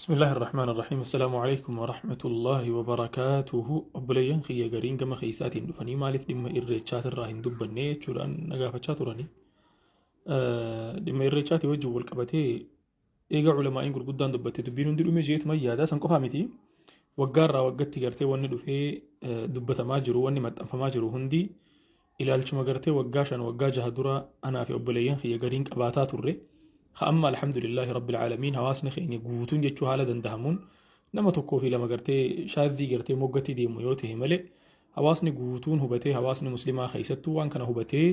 Bismillaahi Irrahmaan Irrahiim. Assalaamu Aleykum Warahmatullaahi Wabarakaatuhu. Obboleeyyan kiyya gariin gama keessaatiin dhufanii maaliif dhimma irreechaatirraa hin dubbanne jechuudhaan na gaafachaa turani. Dhimma irreechaatii wajjin wal qabatee eega ulamaa'iin gurguddaan dubbatte dubbiin hundi dhume jeetuma yaada san qofaa miti. Waggaarraa waggatti gartee wanni dhufee dubbatamaa jiru wanni maxxanfamaa jiru hundi ilaalchuma gartee waggaa 5 waggaa 6 dura anaa fi obboleeyyan kiyya gariin qabaataa turre ka amma alhamdulillaahi rabbil aalamiin hawaasni keenya guutuun jechuu haala dandahamuun nama tokkoo fi lama gartee shaazzii gartee moggatti deemu yoo ta'e malee hawaasni guutuun hubatee hawaasni muslimaa keessattuu waan kana hubatee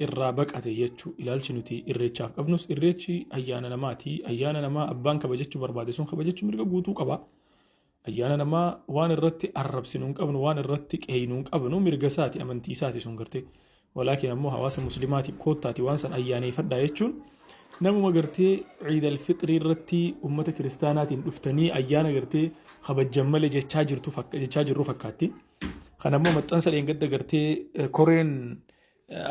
irraa baqate jechuu. Ilaalchi nuti irreechaaf qabnus irreechi ayyaana namaati. Ayyaana namaa abbaan kabajachuu barbaade sun kabajachuu mirga guutuu qaba. Ayyaana namaa waan irratti arrabsinu hin qabnu, waan irratti qeeynu hin qabnu, mirga isaati, amantii isaati sun gartee. Walaakin ammoo hawaasa muslimaatiif koottaati waan san ayyaaneeffadhaa jechuun namuma gartee Ciid alfixrii irratti ummata kiristaanaatiin dhuftanii ayyaana gartee kabajjan malee jechaa jirtu jechaa jirru fakkaatti. Kana ammoo maxxansa dheengadda gartee koreen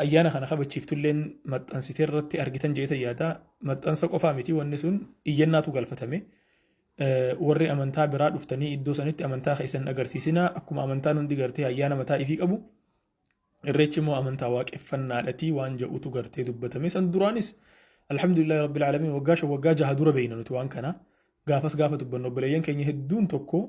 ayyaana kana kabachiiftulleen maxxansitee irratti argitan jeetan yaada. Maxxansa qofaa miti, wanni sun iyyannaatu galfatame. Warri amantaa biraa dhuftanii iddoo sanitti amantaa keessan hin agarsiisinaa, akkuma amantaan hundi gartee ayyaana mataa ifii qabu irreechi immoo amantaa waaqeffannaadhatii waan jedhutu gartee dubbatame. San duraanis alhamdulillahi rabbil aalamiin waggaa 5 waggaa 6 dura beeyna nuti waan kana. Gaafas gaafa dubbannu obboleeyyan keenya hedduun tokko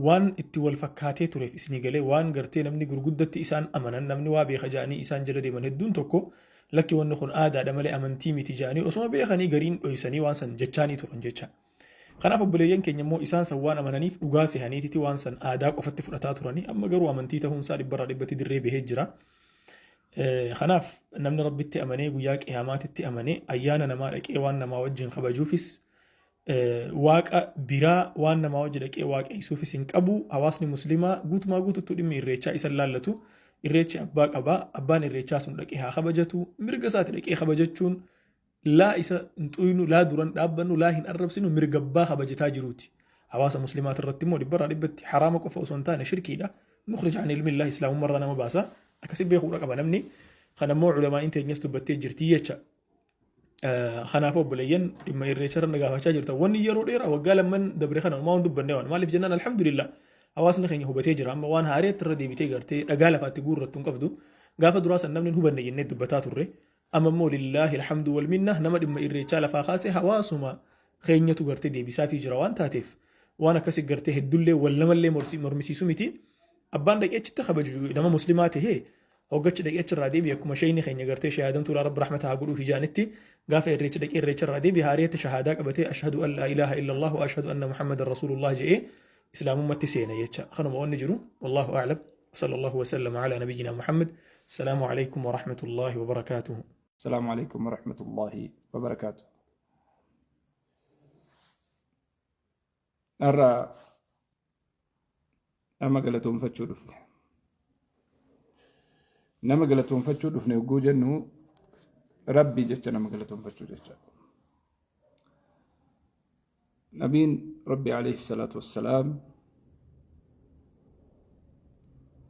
waan itti wal fakkaatee tureef isinii galee waan gartee namni gurguddatti isaan amanan, namni waa beeka ja'anii isaan jala deeman hedduun tokko lakki wanni kun aadaadha malee amantii miti ja'anii osuma beekanii gariin dhoysanii waan san jechaanii turan jecha. Kanaaf obboleeyyan keenya immoo isaan san waan amananiif dhugaa sehaniititi waan san aadaa qofatti fudhataa turanii amma garuu amantii ta'uunsaa dhibbarraa dhibbatti dirree bahee jira. Kanaaf namni Rabbitti amanee guyyaa qiyaamaatitti amanee ayyaana namaa dhaqee waan namaa wajjin kabajuufis waaqa biraa waan namaa wajji dhaqee waaqeessuufis hin qabu. Hawaasni muslimaa guutumaa guututtuu dhimmi irreechaa isa laallatu. Irreechi abbaa qaba. Abbaan irreechaa sun dhaqee haa kabajatu. Mirga isaati dhaqee kabajachuun laa isa hin xuynu, laa duran dhaabbannu, laa hin arrabsinu, mirga abbaa kabajataa jiruuti. Hawaasa muslimaati irratti immoo dhibbarraa dhibbatti haraama qofa osoo hin taane shirkiidha. Mukhrij an ilmillah, islaamummarraa nama baasa. Akkasi beekuudha qaba namni. Kana immoo ulamaa'iin teenyas dubbattee jirti jecha. Kanaaf obboleeyyan dhimma irreecha irra na gaafachaa jirtan, wanni yeroo dheeraa waggaa lamman dabre kana homaa hin dubbanne. Waan maaliif jennaan alhamdulillah hawaasni keenya hubatee jira. Amma waan haareetti irra deebitee gartee dhagaa lafaatti guurrattu hin qabdu. Gaafa duraa san namni hin hubanne jennee dubbataa turre. Amma immoo lillaahi alhamdu wal minna nama dhimma irreechaa lafaa kaase hawaasuma keenyatu gartee deebisaafii jira waan taateef waan akkasi gartee heddullee wal namallee mormisiisu miti. Abbaan dhaqee achitti kabaju nama muslimaa tahee hoggachi dhaqee achirraa deebi'e, akkuma sheeyni keenya gartee shahaadamtuudhaa rabbi rahmata haa godhuufi jaanitti, gaafa irreecha dhaqee irreecha irraa deebi'e haariyatti shahaadaa qabatee ashhadu an laa ilaaha illallah wa ashhadu anna muhammadan rasuulullah je'ee islaamummaatti seena jecha. Kanuma wanni jiru. Wallaahu a'lam. Sallallahu wasallam ala nabiyyina Muhammad. Salaamu alaykum wa rahmatullahi wa barakaatuhu. السلام عليكم ورحمة الله وبركاته. Har'a nama galatoonfachuu dhufne. Nama galatoonfachuu dhufne yogguu jennu Rabbii jecha nama galatoonfachuu jecha. Nabiin Rabbi alayhi salaatu wassalaam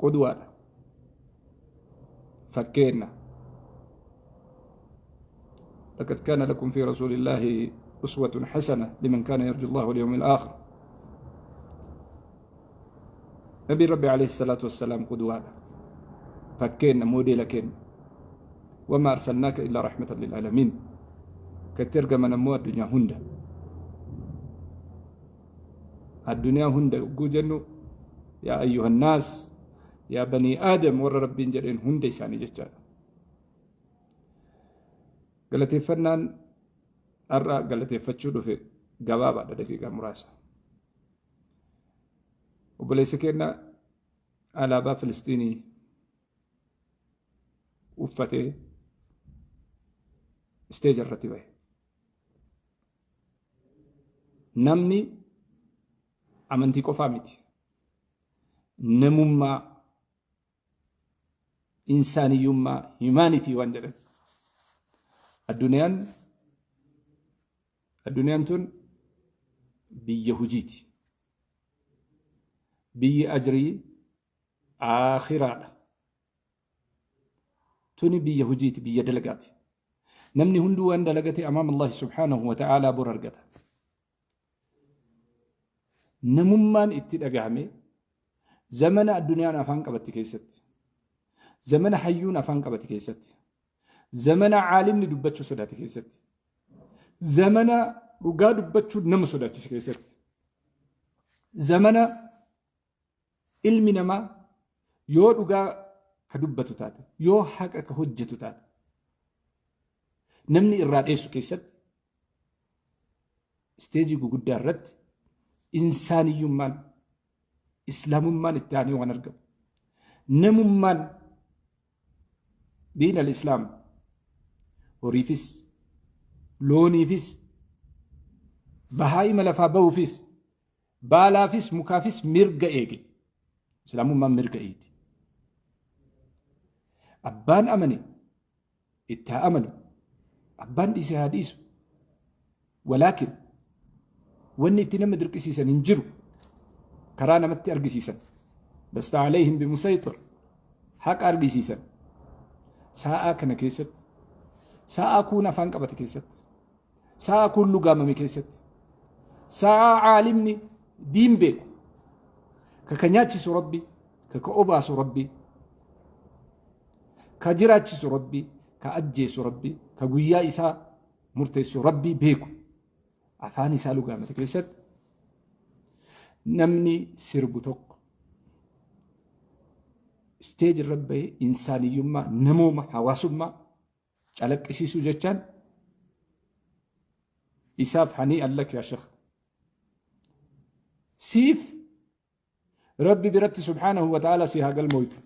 qudwaadha. Fakkeenna. لقد كان لكم في رسول الله أسوة حسنة لمن كان يرجو الله واليوم الآخر. نبي ربي عليه الصلاة والسلام قدوة فكينا موديل كين وما أرسلناك إلا رحمة للعالمين. كترجم نمو الدنيا هند الدنيا هند جنو يا أيها الناس يا بني آدم ور ربي جرين هند إساني جتشا. Galateeffannaan har'a galateeffachuu dhufe gabaabaadha, daqiiqaa muraasa. Obboleessi keenya alaabaa Filistiinii uffatee isteeja irratti bahe. Namni amantii qofaa miti. Namummaa, insaaniyyummaa, humanity waan jedhan. Addunyaan tun biyya hujiiti. Biyyi ajrii aakhiraadha. Tuni biyya hujiiti, biyya dalagaati. Namni hunduu waan dalagate amaam Allahi subhaanahu wa ta'aalaa bor argata. Namummaan itti dhagahame zamana addunyaan afaan qabatti keessatti, zamana hayyuun afaan qabate keessatti, zamana caalimni dubbachuu sodaate keessatti, zamana dhugaa dubbachuu nama sodaachise keessatti, zamana ilmi namaa yoo dhugaa ka dubbatu taate, yoo haqa ka hojjetu taate, namni irraa dheessu keessatti, isteejii guguddaa irratti insaaniyyummaan, islaamummaan itti aanee waan argamu. Namummaan diin al-islaam horiifis, looniifis, bahaa'ima lafaa bahuufis, baalaafis, mukaafis mirga eege. Islaamummaan mirga eegi. Abbaan amane itti haa amanu, abbaan dhiise haa dhiisu. Walaakin wanni itti nama dirqisiisan hin jiru, karaa namatti argisiisan. Lasta alayhim bimusayxir, haqa argisiisan. Sa'aa kana keessatti, sa'aa kuun afaan qabate keessatti, sa'aa kuun lugaamame keessatti, sa'aa caalimni diin beeku ka nyaachisu Rabbi, ka obaasu Rabbi, ka jiraachisu Rabbi, ka ajjeesu Rabbi, ka guyyaa isaa murteessu Rabbi beeku afaan isaa lugaamate keessatti, namni sirbu tokko isteeji irra bahee insaaniyyummaa, namooma, hawaasummaa calaqqisiisuu jechaan isaaf hanii allak yaa sheekh, siif Rabbi biratti subhaanahu wa ta'ala si haa galmooytu.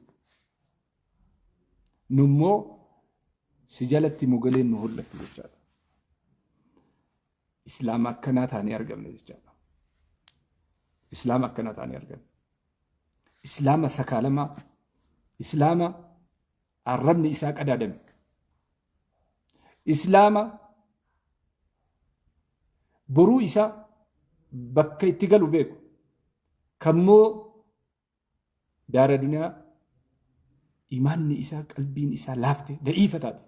Nummoo si jalatti mogoleen nu hollatti jechaadha. Islaama akkanaa taanee argamne jechaadha. Islaama akkanaa taanee argamne. Islaama sakaalamaa, Islaama arrabni isaa qadaadame. Islaama boruu isaa bakka itti galu beeku. Kammoo daara duniyaa imaanni isaa, qalbiin isaa laafte, da'iifa taate.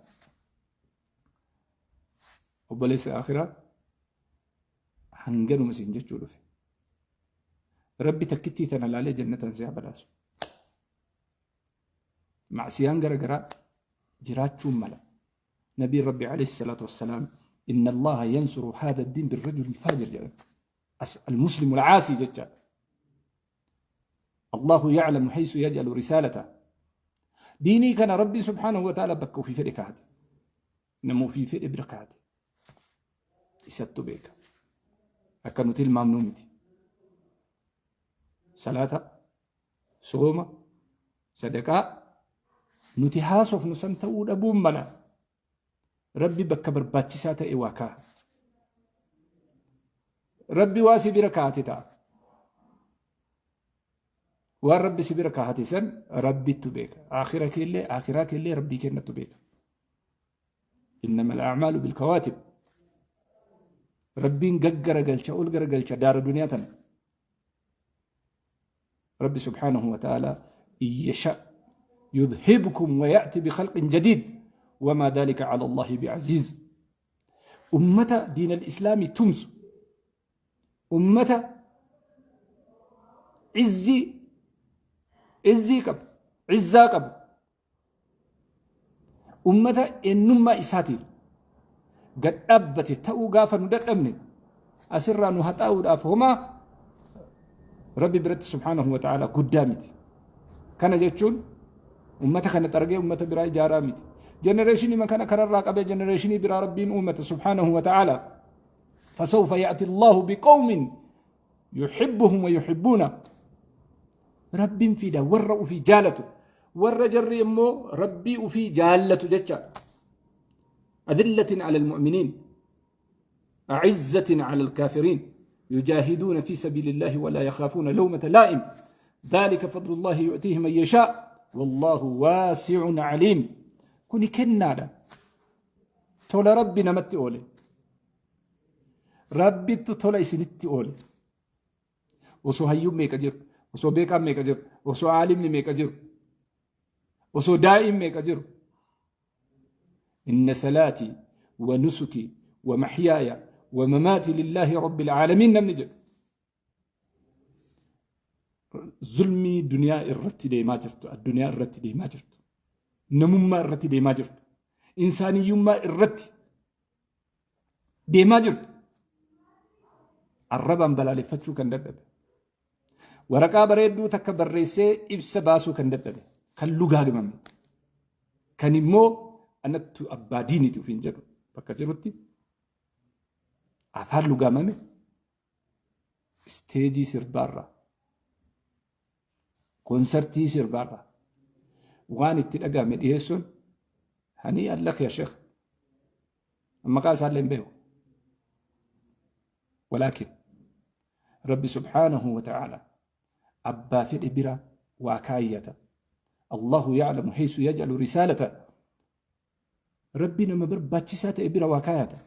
Obboleessa akhiraa, hanganuma siin jechuu dhufe. Rabbi takkittii tana laalee jannatan si haa badhaasu. Macsiyaan gara garaa jiraachuun mala. Nabiin Rabbi alayhi salaatu wassalaam inna Allaha yansuru haadha diin birrajuli faajir jedhan. Al-muslimu al-caasii jecha. Allahu yaclamu haysu yaj'alu risaalata. Diinii kana Rabbi subhaanahu wa ta'ala bakka ofii fedhe kaa'ate. Nama ofii fedhe bira kaa'ate. Isattu beeka. Akka nuti ilmaamnuu miti. Salaata, sooma, sadaqaa nuti haasofnu san ta'uu dhabuun mala. Rabbi bakka barbaachisaa ta'e waa kaa'a. Rabbi waa si bira kaa'ate ta'a. Waan Rabbi si bira kaa'ate san Rabbittu beeka. Aakhira keellee, aakhiraa keellee Rabbii kennattu beeka. Innama al-a'maalu bilkawaatib. Rabbiin gaggaragalcha, ol garagalcha daara duniyaa tana. Rabbi subhaanahu wa ta'ala in yasha yudhibkum wa ya'ti bi khalqin jadiid wamaa dhalika ala Allahi bi'aziiz. Ummata diin al-islaamii tumsu, ummata izzii izzii qabu, izzaa qabu, ummata eenyummaa isaatiin gad dhaabbate ta'uu gaafa nu dadhabne asirraa nu haxaa'uudhaaf homaa Rabbi biratti subhaanahu wa ta'ala guddaa miti. Kana jechuun ummata kana xaragee ummata biraa ijaaraa miti. Jenereeshinii kana kararraa qabee jenereeshinii biraa Rabbiin uumate subhaanahu wa ta'ala. فسوف يأتي الله بقوم يحبهم ويحبونه. Rabbiin fida warra ufii jaalatu, warra jarri immoo Rabbii ufii jaallatu jecha. أذلة على المؤمنين أعزة على الكافرين يجاهدون في سبيل الله ولا يخافون لومة لائم ذلك فضل الله يؤتيه من يشاء والله واسع عليم. Kuni kennaadha. Tola Rabbi namatti oole. Rabbittu tola isinitti oole. Osoo hayyuun meeqa jiru, osoo beekaan meeqa jiru, osoo aalimni meeqa jiru, osoo daa'iin meeqa jiru. Inna salaatii wa nusukii wa maxyaaya wa mamaatii lillaahi rabbil aalamiin namni jedhu. Zulmii duniyaa irratti deemaa jirtu, addunyaa irratti deemaa jirtu, namummaa irratti deemaa jirtu, insaaniyyummaa irratti deemaa jirtu arrabaan balaaleffachuu kan dadhabe, waraqaa bareedduu takka barreessee ibsa baasuu kan dadhabe, kan lugaagmame, kan immoo anattu abbaa diiniiti ofiin jedhu bakka jirutti afaan lugaamame isteejii sirbaarraa, konsartii sirbaarraa waan itti dhaga'ame dhiyeessuun hanii allak ya sheekh. Maqaa isaallee hin beeku. Walaakin Rabbi subhaanahu wa ta'ala abbaa fedhe bira waa kaayyata. Allahu ya'lamu haysu yaj'alu risaalata. Rabbi nama barbaachisaa ta'e bira waa kaayata.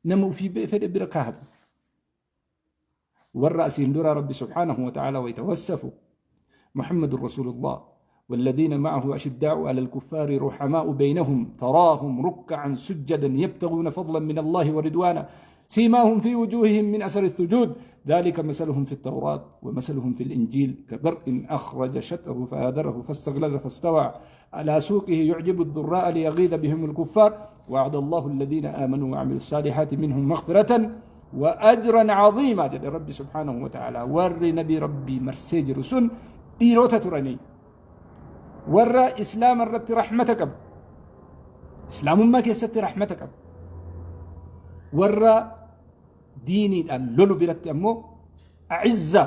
Nama ofii fedhe bira kaahata. Warra asiin dura Rabbi subhaanahu wa ta'ala wayita wassafu محمد رسول الله والذين معه أشداء على الكفار رحماء بينهم تراهم ركعا سجدا يبتغون فضلا من الله ورضوانا سيماهم في وجوههم من أثر السجود ذلك مثلهم في التوراة ومثلهم في الإنجيل كزرع أخرج شطأه فآزره فاستغلظ فاستوى على سوقه يعجب الزراع ليغيظ بهم الكفار وعد الله الذين آمنوا وعملوا الصالحات منهم مغفرة وأجرا عظيما jedhe Rabbi subhaanahu wa ta'ala. Warri nabi Rabbii marsee jiru sun dhiirota turanii, warra islaama irratti rahmata qabu, islaamummaa keessatti rahmata qabu, warra diiniidhaan lolu biratti ammoo a'izza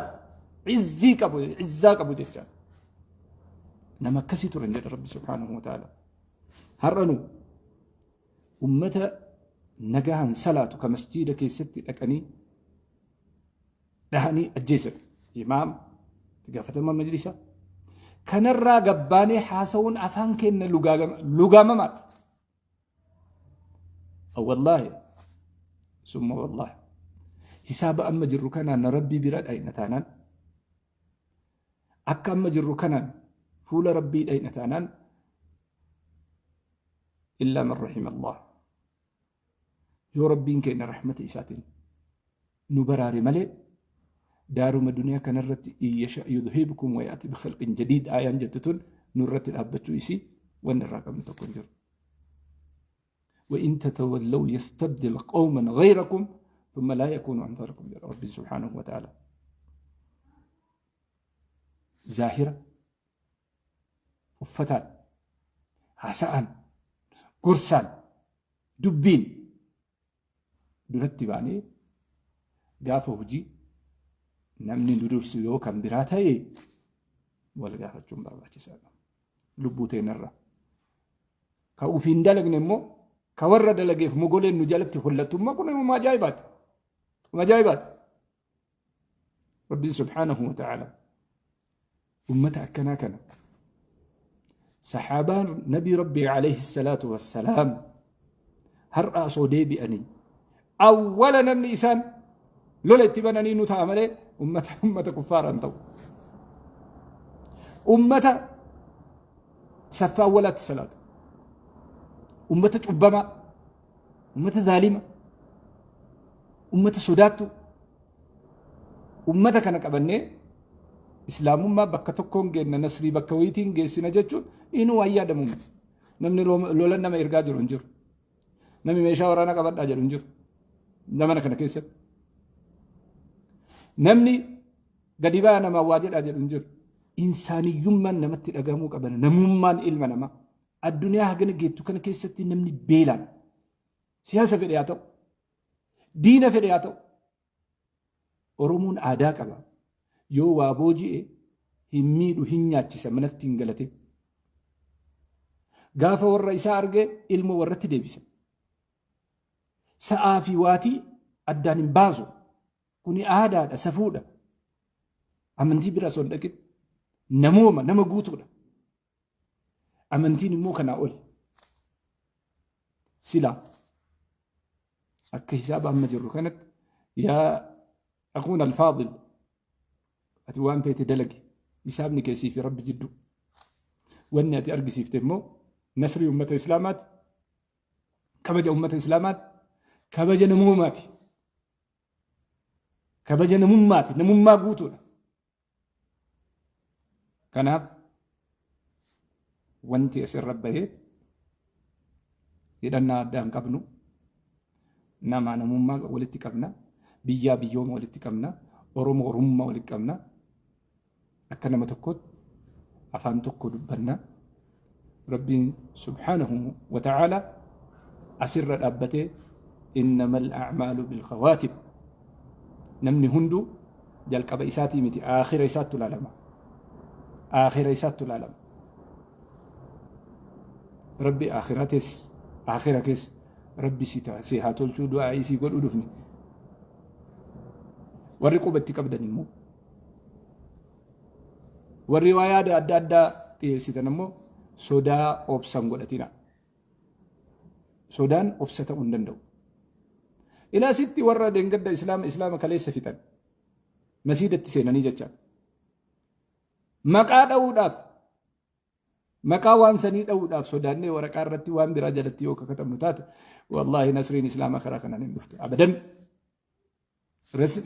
izzii qabu, izzaa qabu jecha nama akkasii turan jedha Rabbi subhaanahu wa ta'ala. Har'a nu ummata nagahan salaatu ka masjiida keessatti dhaqanii dhahanii ajjeesan, imaam itti gaafatamaa majlisa kanarraa gabbaanee haasawuun afaan keenya lugaamamaadha. Wallaahi summa wallaahi, hisaaba amma jirru kanaan Rabbii bira dhayna taanaan, akka amma jirru kanaan fuula Rabbii dhayna taanaan, illaa man rahima Allah, yoo Rabbiin keenya rahmata isaatiin nu baraare malee, daaruma duniyaa kanarratti in yasha yudhibkum wa ya'ti bikhalqin jadiid aayaan jettu tun nurratti dhaabbachuu isii wanni irraa qabnu tokko hin jiru. وإن تتولوا يستبدل قوما غيركم ثم لا يكونوا أمثالكم يا رب سبحانه وتعالى. Zaahira uffataan, haasa'aan, gorsaan, dubbiin duratti baanee gaafa hojii namni nu dursu yoo kan biraa ta'e wal gaafachuun barbaachisaadha. Lubbuu teenarra. Ka ofiin dalagne immoo ka warra dalageef mogoleen nu jalatti hollattu immoo kun immoo ajaa'ibaati. Ajaa'ibaati. Rabbiin subhaanahu wa ta'ala ummata akkanaa kana, saxaabaan nabii Rabbii alayhi salaatu wassalaam har'a osoo deebi'anii awwala namni isaan lola itti bananii nu ta'a malee ummata kuffaaraan ta'u. Ummata saffaa awwalaatti salaatu. Ummata cubbamaa, ummata zaalima, ummata sodaattu, ummata kana qabannee islaamummaa bakka tokkoon geenna, nasrii bakka wayiitiin geessina jechuun inuu waan yaadamu miti. Namni lola nama ergaa jiru hin jiru. Namni meeshaa waraanaa qabadhaa jedhu hin jiru. Zamana kana keessatti. Namni gadi ba'aa namaa waa jedhaa jedhu hin jiru. Insaaniyyummaan namatti dhagahamuu qaban, namummaan ilma namaa. Addunyaa hagana geettu kana keessatti namni beelaan siyaasa fedhe haa ta'u, diina fedhe haa ta'u, Oromoon aadaa qaba. Yoo waa booji'e hin miidhu, hin nyaachisa, manatti hin galate. Gaafa warra isaa arge ilmoo warratti deebisa. Sa'aa fi waatii addaan hin baasu. Kuni aadaadha, safuudha. Amantii bira osoo hin dhaqin. Namooma, nama guutuudha. Amantiin immoo kanaa oli. Silaa akka hisaaba amma jirru kanatti, yaa akuun alfaadil, ati waan feete dalagi, hisaabni keessii fi Rabbi jidduu. Wanni ati argisiifte immoo nasrii ummata islaamaati, kabaja ummata islaamaati, kabaja namoomaati, kabaja namummaati, namummaa guutuudha. Kanaaf wanti asirra bahee hidhannaa addaa hin qabnu. Nama namummaa walitti qabna. Biyyaa biyyooma walitti qabna. Oromoo Oromummaa walitti qabna. Akka nama tokkootti afaan tokko dubbanna. Rabbiin subhaanahu wa ta'ala asirra dhaabbatee innamal a'maalu bil khawaatib. Namni hunduu jalqaba isaatii miti, aakhira isaattu ilaalama. Aakhira isaattu ilaalama. Rabbi aakhira tees aakhira keessa Rabbi si haa tolchuu, du'aa isii godhuu dhufne. Warri quba itti qabdan immoo, warri waa yaada adda addaa dhiyeessitan immoo, sodaa obsan godhatina. Sodaan obsa ta'uu hin danda'u. Ilaa sitti warra deengadda Islaama Islaama kaleessa fixan masiidatti seenanii jecha maqaa dha'uudhaaf, maqaa waan sanii dha'uudhaaf sodaannee waraqaa irratti waan biraa jalatti yoo kakatabnu taate, wallaahi nasriin Islaamaa karaa kanaan hin dhuftu abadan.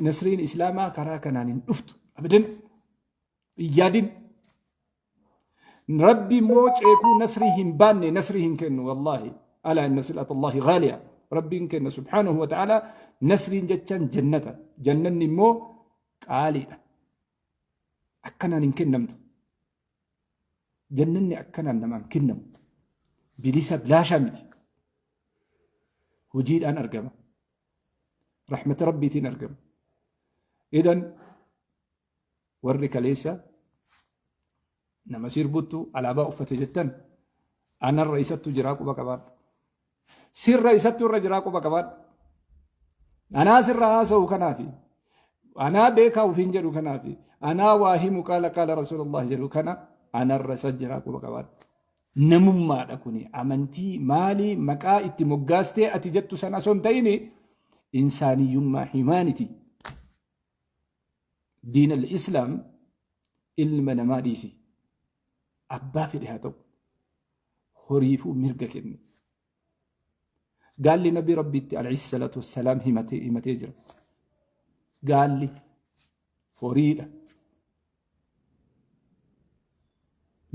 Nasriin Islaamaa karaa kanaan hin dhuftu abadan. Hin yaadin. Rabbi immoo ceekuu nasrii hin baanne nasrii hin kennu wallaahi. Alaa inna sil'ata Allahi ghaaliya. Rabbiin kenna subhaanahu wa ta'ala nasriin jechaan jannata. Jannanni immoo qaaliidha. Akkanaan hin kennamtu. Jannanni akkanaan namaan kennamu. Bilisa bilaashaa miti. Hojiidhaan argama. Rahmata Rabbiitiin argama. Idan warri kaleessa nama sirbuttu alaabaa uffate jettan, anarra isattu jiraa quba qabaadhu. Sirra isattu irra jiraa quba qabaadhu. Anaa sirra haasa'u kanaafi, anaa beekaa ofiin jedhu kanaafi, anaa waa himu qaala qaala Rasuulullah jedhu kana, anarra isa jiraa quba qabaadhu. Namummaadha kuni. Amantii maalii maqaa itti moggaastee ati jettu sana osoo hin ta'in, insaaniyyummaa, humanity. Diin al-Islaam ilma namaa dhiisi. Abbaa fedhe haa ta'u. Horiifuu mirga kenne. Gaalli Nabi Rabbiitti alayhi salaatu wassalaam himatee himatee jira. Gaalli horiidha.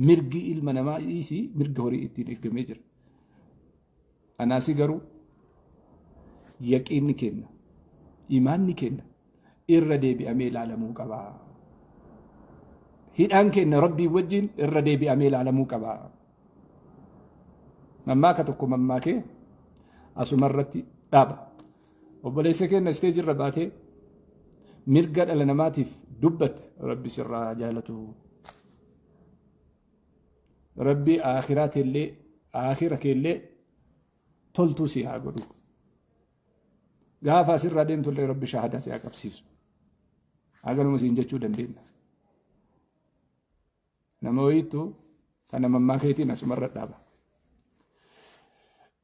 Mirgi ilma namaa dhiisii mirga horii ittiin eeggamee jira. Anaasi garuu yaqiinni kenna, imaanni kenna irra deebi'amee ilaalamuu qaba. Hidhaan kenna Rabbii wajjin irra deebi'amee ilaalamuu qaba. Mammaaka tokko mammaakee asuma irratti dhaaba. Obboleessa keenya stage irra baatee mirga dhala namaatiif dubbatte, Rabbi sirraa jaalatu. Rabbi akhiraa teellee, akhira keellee toltuu si haa godhu. Gaafa asirraa deemtullee Rabbi shahadaa si haa qabsiisu. Haganuma siin jechuu dandeenya. Nama wayiittu kana mammaa keetiin asumarra dhaaba.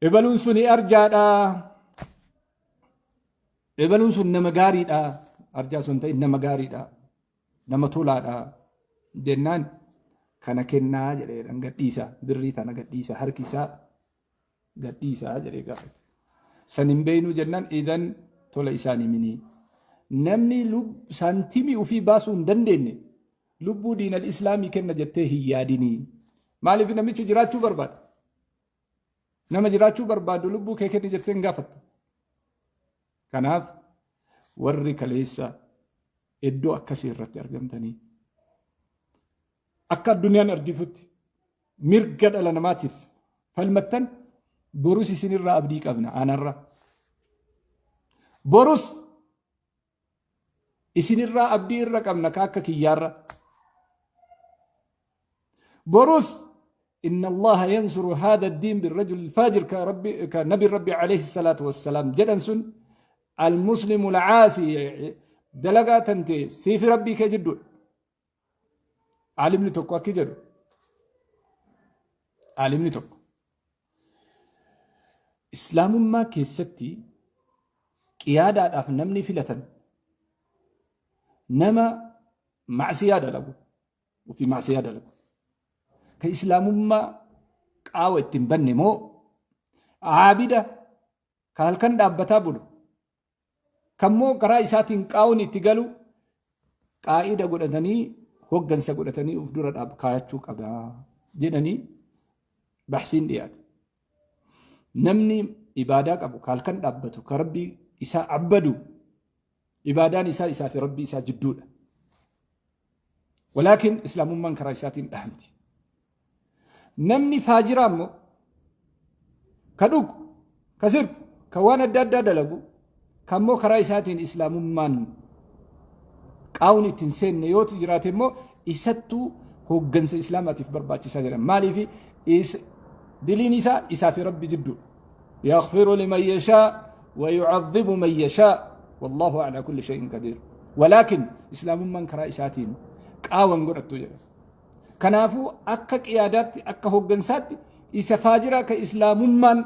Ebaluun suni arjaadha. Ebaluun sun nama gaariidha. Arjaa sun ta'in nama gaariidha. Nama tolaadha. Jennaan kana kennaa jedhee gadhiisa. Birrii tana gadhiisa. Harki isaa gadhiisaa jedhee gaafate. San hin beeknu jennaan, idan tola isaanii minii. Namni saantimii ofii baasuu hin dandeenye lubbuu diinal Islaamii kenna jettee hin yaadinii. Maaliif? Namichi jiraachuu barbaada. Nama jiraachuu barbaadu lubbuu kee kenni jettee hin gaafattu. Kanaaf warri kaleessa iddoo akkasii irratti argamtanii akka addunyaan argitutti mirga dhala namaatiif falmattan, borus isinirraa abdii qabna anarra. Borus isinirraa abdii irra qabna ka akka kiyyaarra. Borus إن الله ينصر هذا الدين بالرجل الفاجر كربي كنبي ربي عليه الصلاة والسلام جدًا سن المسلم العاصي دلقا تنتي سيف ربي كجدو. Aalimni tokko akki jedhu, aalimni tokko, Islaamummaa keessatti qiyaadaadhaaf namni filatan nama macsiyaa dalagu, ofii macsiyaa dalagu, ka Islaamummaa qaawa ittiin banne moo aabida ka halkan dhaabbataa bulu, kammoo karaa isaatiin qaawni itti galu qaa'ida godhatanii hoggansa godhatanii uf dura dhaab kaayachuu qaba jedhanii bahsiin dhiyaate. Namni ibaadaa qabu ka halkan dhaabbatu ka rabbii isaa abbadu ibaadaan isaa isaa fi rabbii isaa jidduudha. Walaakin islaamummaan karaa isaatiin dhahamti. Namni faajiraa immoo ka dhugu, ka sirbu, ka waan adda addaa dalagu, ka immoo karaa isaatiin islaamummaan qaawni ittiin seenne yoo jiraate immoo isattuu hooggansa islaamaatiif barbaachisaa jedhan. Maaliif diliin isaa isaa fi rabbi jidduudha. Yaghfiru liman yashaa wa yu'adhibu man yashaa wallahu ala kulli shay'in qadiir. Walaakin islaamummaan karaa isaatiin qaawan godhattu jedha. Kanaafuu akka qiyaadaatti akka hooggansaatti isa faajiraa ka islaamummaan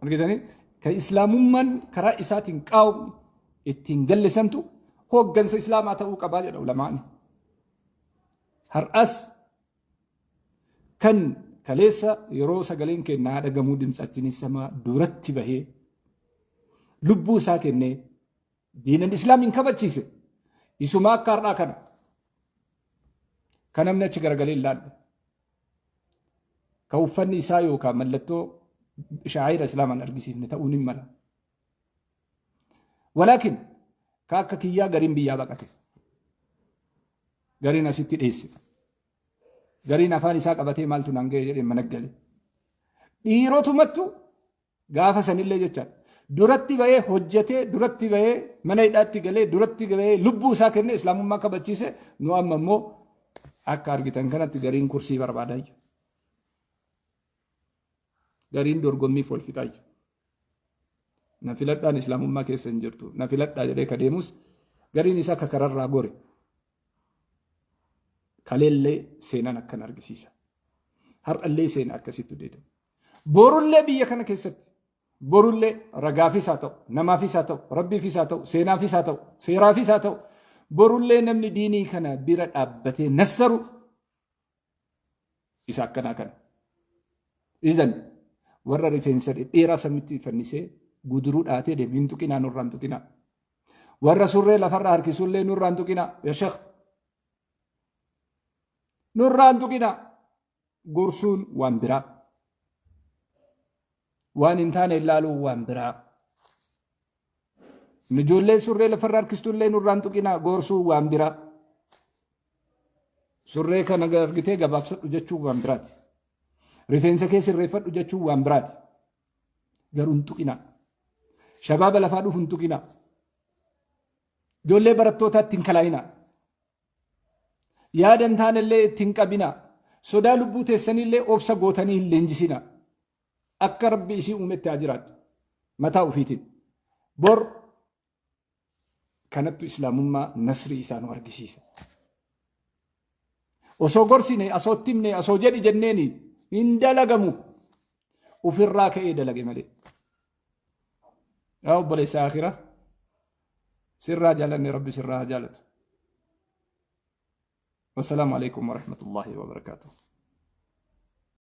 argitanii ka islaamummaan karaa isaatiin qaawni ittiin gallisantu hooggansa islaamaa ta'uu qabaa jedha ulamaani. Har'as kan kaleessa yeroo sagaleen keenya haadha gamuu dimtsaachini samaa duratti bahee lubbuu isaa kennee diinan islaamiin kabachiise isuma akka har'aa kana kan namni achi garagalee hin laalle ka uffanni isaa yookaan mallattoo shaa'ira islaamaan argisiifne ta'uu ni mala. Walaakin ka akka kiyyaa gariin biyyaa baqate. Gariin asitti dheesse. Gariin afaan isaa qabatee maaltu naan ga'e jedhee mana gale. Dhiirotumattu gaafa sanillee jecha duratti bahee hojjetee duratti bahee mana hidhaatti galee duratti bahee lubbuu isaa kennee islaamummaa kabachiise nu amma immoo akka argitan kanatti gariin kursii barbaadaa jiru. Gariin dorgommiif wal fixaa jiru. Na filadhaan islaamummaa keessa hin jirtu. Na filadhaa jedhee ka deemus gariin isaa ka kararraa gore. Kaleellee seenaan akkan argisiisa. Har'allee seenaa akkasitti deedama. Borullee biyya kana keessatti borullee ragaafis haa ta'u, namaafis haa ta'u, rabbiifis haa ta'u, seenaafis haa ta'u, seeraafis haa ta'u, borullee namni diinii kana bira dhaabbatee nassaru isa akkanaa kana. Izan warra rifeensa dhedheeraa samitti fannisee guduruu dhaatee deemu hin tuqinaa nurraa hin tuqinaa. Warra surree lafarra harkisullee nurraa hin tuqinaa. Yaa sheekh nurraa hin tuqinaa. Gorsuun waan biraa. Waan hin taane ilaaluun waan biraa. Ijoollee surree lafarra harkistullee nurraa hin tuqinaa gorsuun waan biraa. Surree kana argitee gabaabsadhu jechuun waan biraati. Rifeensa kee sirreeffadhu jechuun waan biraati. Garuu hin tuqinaa. Shabaaba lafaa dhufu hin tuqinaa. Ijoollee barattootaatti hin kalaayinaa. Yaada hin taanellee itti hin qabinaa. Sodaa lubbuu teessanillee obsa gootanii hin leenjisinaa. Akka rabbi isii uumetti haa jiraattu. Mataa ofiitiin. Bor kanattu islaamummaa nasrii isaa nu argisiisa. Osoo gorsine, osoo itti himne, osoo jedhi jenneeni hin dalagamu. Ofirraa ka'ee dalage malee. Yaa obboleessa akhiraa. Sirraa jaalanne rabbi sirraa haa jaalatu. Wassalaamu alaikum warahmatullahi wabarakaatuh.